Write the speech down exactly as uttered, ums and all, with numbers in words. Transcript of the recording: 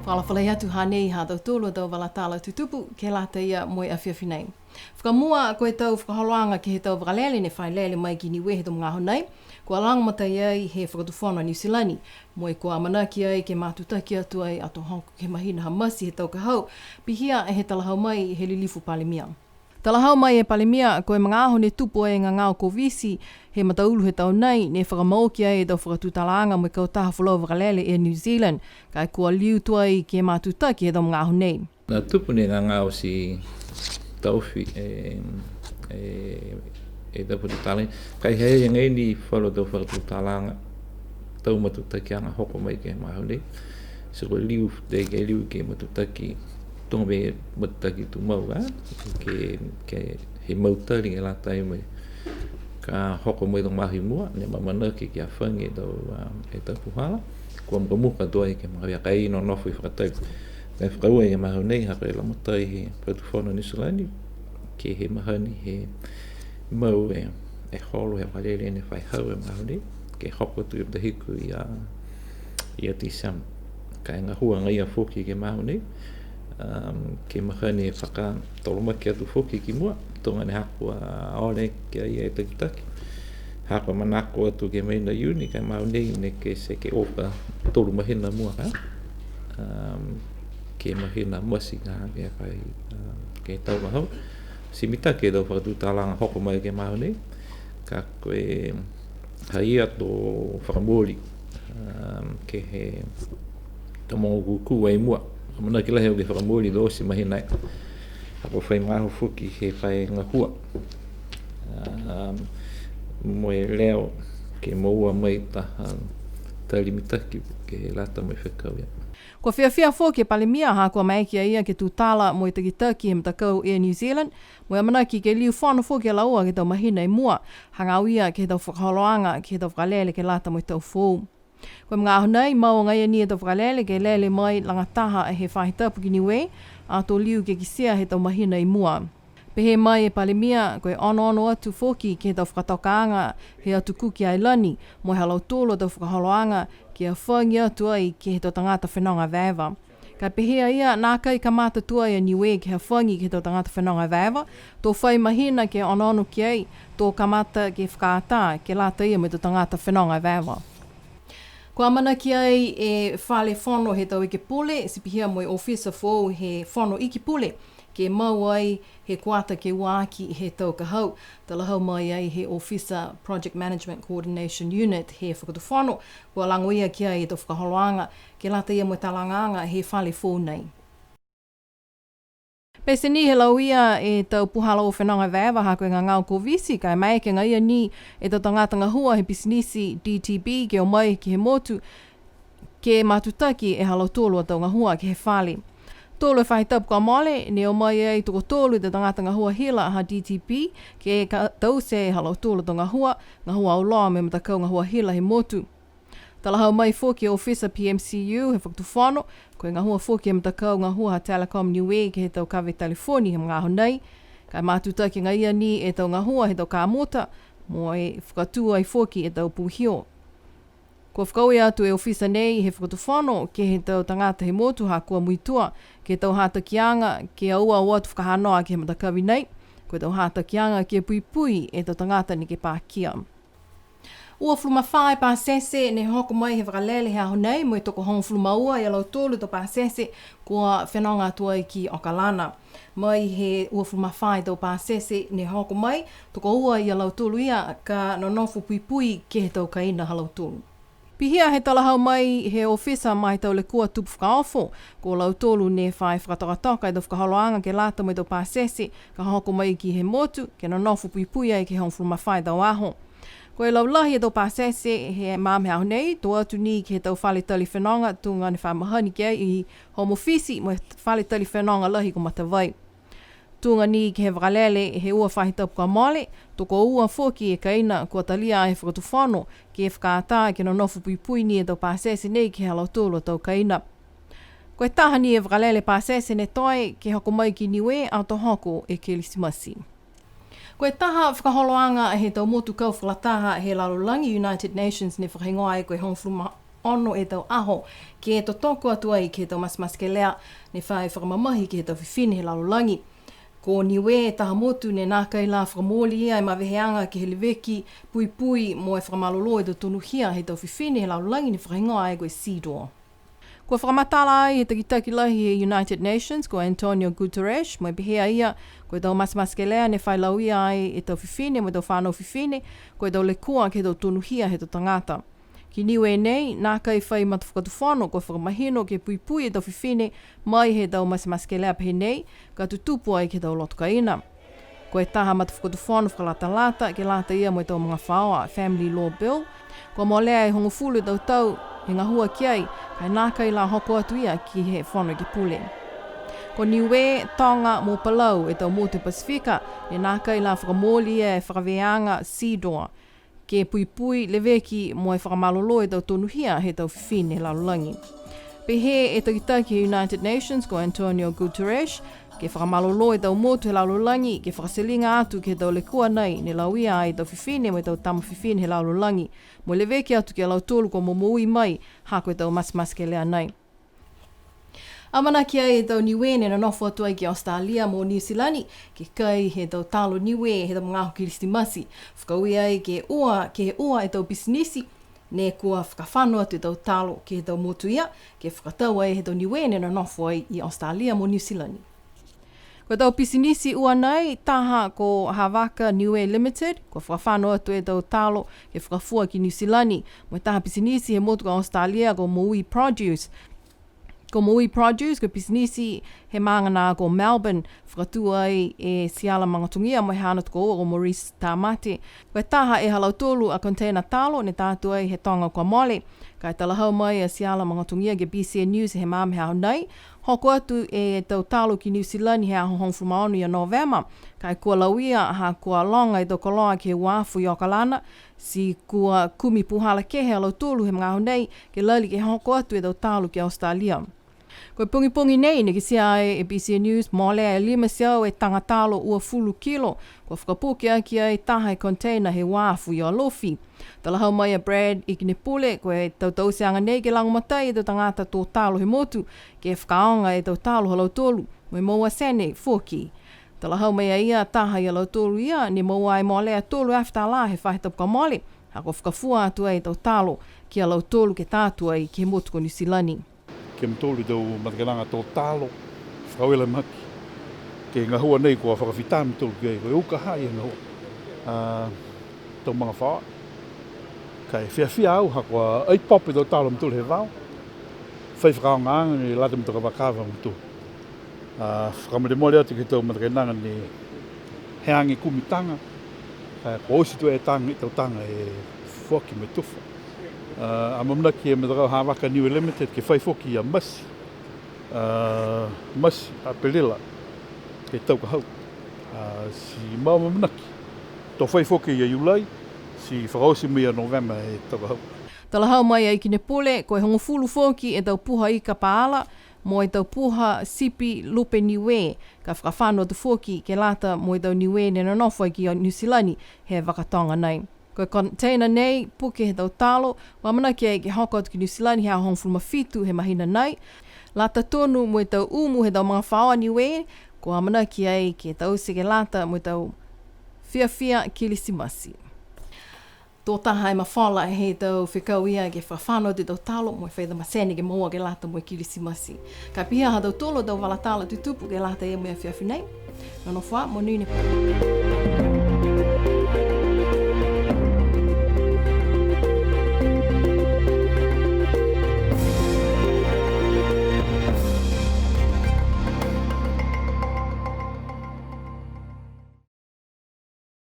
Fakaalofa lahi atu, hanei ha tautolu a tau vala tala tutupu ke lata ia mo e afiafi nei. Fakamua, ko e tau fakaholoaga ke he tau vakalele ne fai lele mai ki Niue he tau magaaho nei, kua lagomatai ai he Fakatufono Niu Silani, mo e kua amanaki ai ke matutaki atu ai ato hoko ke he mahina ha Masi he tau ka hau, pihia he talahau mai he Lilifu Palemia. Talahau mai e Palemia, ko e magaaho ne tupu ai e gagao Koviti he mataulu he tau nei, ne fakamaoki ai e tau fakatutalaaga mo e kautaha folau vakalele Air New Zealand, ka e kua liu tuai ke matutaki he tau magaaho nei. Na tupu ni e gagao ti taofi e, e, e tau fakatutalaaga. Ka e ha ha i ai agaia ni falu tau fakatutalaaga, tau matutakiaga hoko mai ke he magaaho nei. Ti kua liu, ti kua liu ke matutaki, tuga e matutaki tumau, a? Ke, ke he mautali ke lata mo e ka hoko mai he tau magaaho i mua, ne amanaki ke hafagi e tau, a, e tau puhala. Kua mukamuka tuai ke he magaaho ia, ka e nonofo i fakatau. Ka e fakaaue he magaaho nei, ha ko e lagomatai he Fakatufono Niu Silani, ke he mahani he mau e, e holo he vakalele ne fai hau he magaaho nei, ke hoko atu e matahiku ia, ia Tisema. Ka e gahua agaia foki ke he magaaho nei, um, ke he mahani fakatolomaki atu foki ki mua, tuga ne haaku a ole ki ai e takitaki. Haaku a manako atu ke he mahina Iuni, ka e magaaho nei ne kua eke ke o ka tolu mahina mua ka. Um, ke he mahina Masi ka, ke fai, um, ke he tau ka hau. Ti mitaki e tau fakatutalaaga hoko mai ke he magaaho nei. Ka ko e ha i ai a tau fakamooli, um, ke he tau mogo kūkū ai i mua. Amanaki lahi au ke fakamooli to oti e mahina nei. Ha kua fai magaaho foki he fai gahua, um, mo e leo ke moua mai taha tali mitaki ke lata mo e fekau ia. Kua fiafia foki e Palemia ha kua maeke a ia ke tutala mo e takitaki he matakau Air New Zealand, mo e amanaki ke liu fono foki a laua ke he tau mahina i mua, hagaao ia ke he tau fakaholoaga, ke he tau vakalele ke lata mo e tau foou. Ko e magaaho nei, mau agaia ni e tau vakalele ke lele mai lagataha he faahi tapu ki Niue, ato liu ke kitia he tau mahina i mua. Pehē mai e Palemia, ko e onoono atu foki ke he tau fakatokaaga he Atu Kuki Ailani, mo e ha lautolu a tau fakaholoaga, ke hafagi atu ai ke he tau tagata fenoga evaeva. Ka e pehē a ia, nākai kamata tuai a Niue ke hafagi ke he tau tagata fenoga evaeva, to fai mahina ke onoono ki ai, to kamata ke fakaatā, ke lata ia mo e tau tagata fenoga evaeva. Kua amanaki ai e Fale Fono he tau Ekepule, ti pihia mo e ofisa foou he Fono Iki Pule, ke mau ai he kuata ke ua aki he tau ka hau. Talahau mai ai he ofisa Project Management Coordination Unit he Fakatufono, kua lago ia ki ai e tau fakaholoaga, ke lata ia mo e talagaaga he fale foou nei. Pete ni he lauia e tau puhala o fenoga evaeva ha ko e gagao Koviti, ka e maeke agaia ni e tau tagata gahua he pisinisi D T B ke o mai ke he motu, ke matutaki e ha lautolu a tau gahua ke he fale. Tolu e faahi tapu kua mole, ne o mai ai tokotolu e tau tagata gahua hila ha D T B, ke ka-, taute e ha lautolu a tau gahua, gahua auloa mo e matakau gahua hila he motu. Talahau mai foki e ofisa P M C U he Fakatufono, ko e gahua foki he matakau gahua ha Telecom Niue ke he tau kave telefoni he magaaho nei. Ka e matutaki agaia ni e tau gahua he tau kamata, mo e fakatū ai foki e tau puhio. Kua fakaaue atu e ofisa nei he Fakatufono ke he tau tagata he motu ha kua muitua ke he tau hatakiaga, ke aua o atu fakahanoa ke he matakavi nei, ko e tau hatakiaga ke puipui e tau tagata neke pakia. Uafulu ma fā e pasese ne hoko mai he vakalele he aho nei, mo e tokohogofulu ma ua ia lautolu tau pasese kua fenoga atu ai ki Okalana. Mai he uafulu ma fā e tau pasese ne hoko mai, tokoua ia lautolu ia ka nonofo puipui ke he tau kaina ha lautolu. Pihia he talahau mai he ofisa ma e tau lekua tupu fakaofo, ko lautolu ne fai fakatokatoka e tau fakaholoaga ke lata mo e tau pasese ka hoko mai ki he motu, ke nonofo puipui ai ke he hogofulu ma fā e tau aho. Ko e laulahi e tau pasese he magaaho nei, to atu ni ke he tau fale tali fenoga, tuga ne fa mahani ki ai i Home Office mo e fale tali fenoga lahi ko Matavai. Tuga ni ke he vakalele he ua faahi tapu kua mole, tokoua foki e kaina kua talia he Fakatufono ke fakaatā ke nonofo puipui ni e tau pasese nei ke he ha lautolu a tau kaina. Ko e taha ni e vakalele pasese ne toe ke hoko mai ki Niue ato hoko e Kelisimasi. Ko e taha fakaholoaga he tau motu kau fakalataha he lalolagi, United Nations, ne fakahigoa ai ko e hogofulu ma ono e tau aho, ke totoko atu ai ke he tau matematekelea ne fai fakamamahi ke he tau fifine he lalolagi. Ko Niue taha motu ne nākai la fakamooli ia e maveheaga ke he leveki, puipui mo e fakamalolō e tau tonuhia he tau fifine he lalolagi ne fakahigoa ai ko e CEDAW. Kua fakamatala ai he takitaki lahi he United Nations ko Antonio Guterres, mo e pehē a ia, ko e tau matematekelea ne fai lauia ai e tau fifine mo e tau fanau fifine, ko e tau lekua ke he tau tonuhia he tau tagata. Ki Niue nei, nākai fai matafakatufono kua fakamahino ke puipui e tau fifine mai he tau matematekelea pehē nei, ka tutupu ai ke he tau loto kaina. Ko e taha matafakatufono fakalatalata ke lata ia mo e tau magafaoa, Family Law Bill, kua molea e hogofulu e tau tau he gahua ki ai, ka e nākai la hoko atu ia ke he Fono Ekepule. Ko Niue, Toga mo Palau e tau motu Pasifika, ne nākai la fakamooli ia e fakaveaga CEDAW, ke puipui, leveki mo e fakamalolō e tau tonuhia he tau fifine he lalolagi. Pehē e takitaki he United Nations ko Antonio Guterres, ke fakamalolō e tau motu he lalolagi, ke fakateliga atu ke he tau lekua nei ne lauia ai e tau fifine mo e tau tama fifine he lalolagi, mo e leveki atu ki a lautolu kua momoui mai ha ko e tau matematekelea nei. Amanaki ai e tau Niue ne nonofo atu ai ki Australia mo Niu Silani, ke kai he tau talo Niue he tau magaaho Kilisimasi. Fakaaue ai ke ua, ke ua e tau pisinisi, ne kua fakafano atu e tau talo ke he tau motu ia, ke fakatau ai he tau Niue ne nonofo ai i Australia mo Niu Silani. Ko e tau pisinisi ua nei, taha ko Havaka Niue Limited, kua fakafano atu e tau talo ke fakafua ki Niu Silani. Mo e taha pisinisi he motu ko Australia ko Moui Produce. Ko Moui Produce, ko e pisinisi he maaga na ko Melbourne, fakatū ai e Siala Magatogia mo e haana tokoua ko Maurice Tamate. Ko e taha e ha lautolu a container talo ne tā atu ai he toga kua mole. Ka e talahau mai a Siala Magatogia ke he BCN News he magaaho nei, hoko atu e tau talo ki Niu Silani he aho hogofulu ma ono ia Novema. Ka e kua lauia ha kua loga e tau koloa ke he uafu i Okalana, ti kua kumi puhala kehe a lautolu he magaaho nei, ke lali ke hoko atu e tau talo ki Australia. Ko e pogipogi nei, ne kitia ai e BCN News, molea e lima e teau e taga talo uafulu kilo, kua fakapuke aki ai taha e container he uafu i Alofi. Talahau mai a Brad Ikinepule, ko e tau tauteaga nei ke lagomatai e tau tagata tō talo he motu, ke fakaaoga e tau talo ha lautolu, mo e moua sene foki. Talahau mai a ia, taha ia lautolu ia, ne moua ai molea tolu e afe tālā he faahi tapu kua mole, ha kua fakafua atu ai e tau talo ki a lautolu ke tā atu ai ke he motu ko Niu Silani. Ke he mutolu e tau matakainaga tō talo, fakaaue lahi mahaki. Ke he gahua nei kua fakafita e mutolu ki ai, ko e uka ha ia e gahua. A, tau magafaoa. Ka e fiafia au ha kua ai pop e tau talo a mutolu he vao. Fai fakaaogaaga ne lata mo e tau kavakava a mutolu. A, fakamolemole atu ke he tau matakainaga ne he age kumi taga, ka e kua oti tuai e taga, e tau taga e foaki mo e tufa. A, amaamanaki e matakau Havaka Niue Limited ke fai foki ia Masi, a, Masi, Apelila, he tau ka hau. A, ti mau amaamanaki to fai foki ia Iulai, ti fakaoti mai ia Novema he tau ka hau. Talahau mai a Ikinepule, ko e hogofulu foki e tau puha ika paala, mo e tau puha sipi lupe Niue, ka fakafano atu foki ke lata mo e tau Niue ne nonofo ai ki Niu Silani he vaka toga nei. Ko e container nei, puke he tau talo, kua amanaki ai ke hoko atu ki Niu Silani he aho hogofulu ma fitu he mahina nei. Lata tonu mo e tau umu he tau magafaoa Niue, kua amanaki ai ke taute ke lata mo e tau fiafia Kilisimasi. Tō taha e mafola he tau fekau ia ke fakafano atu e tau talo mo e fai tama sene ke moua ke lata mo e Kilisimasi. Ka e pihia ha tautolu a tau vala tala tutupu ke lata ia mo e afiafi nei. Nonofo ā, monuina e pō.